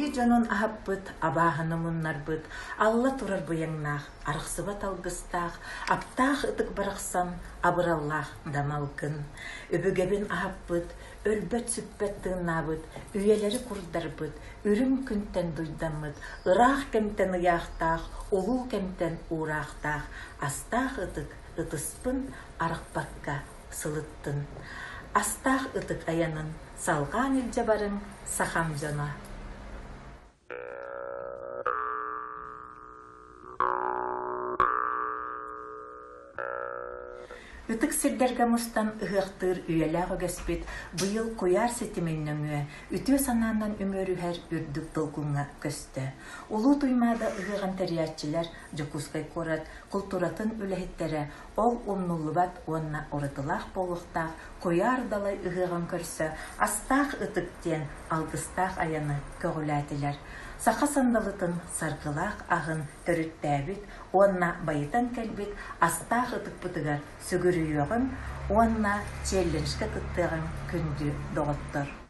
Айыы дьонун аһаппыт, абааһыны муннарбыт, алла турар быйаҥнаах, арахсыбат алгыстаах, аптаах ытык барахсан, абыраллаах дамалгын. Өбүгэбин аһаппыт, өлбөт-сүппэт тыыннаабыт, үйэлэри курдарбыт, үрүҥ күнтэн дуйдаммыт, ыраах кэмтэн ыйаахтаах, улуу кэмтэн уураахтаах, астаах ытык ытыспын арахпакка сылыттын. Астаах ытык айанын салҕаан илдьэ барыҥ, сахам дьоно. Ытык сирдэргэ мустан ыһыахтыыр үйэлээх үгэспит быйыл куйаар ситимин нөҥүө үтүө санаанан үмүөрүһэр үрдүк долгуҥҥа көстө. Улуу Туймаада ыһыаҕын тэрийээччилэр Дьокуускай куорат култууратын үлэһиттэрэ ол умнуллубат уонна уратылаах буолуохтаах куйаар далай ыһыаҕын көрсө Астаах ытык диэн алгыстаах айаны көҕүлээтилэр. Саха сандалытын саргылаах аһын төрүттээбит уонна байытан кэлбит астаах ытыкпытыгар сүгүрүйүөҕүҥ уонна челленджкэ кыттыаҕыҥ күндү доҕоттор!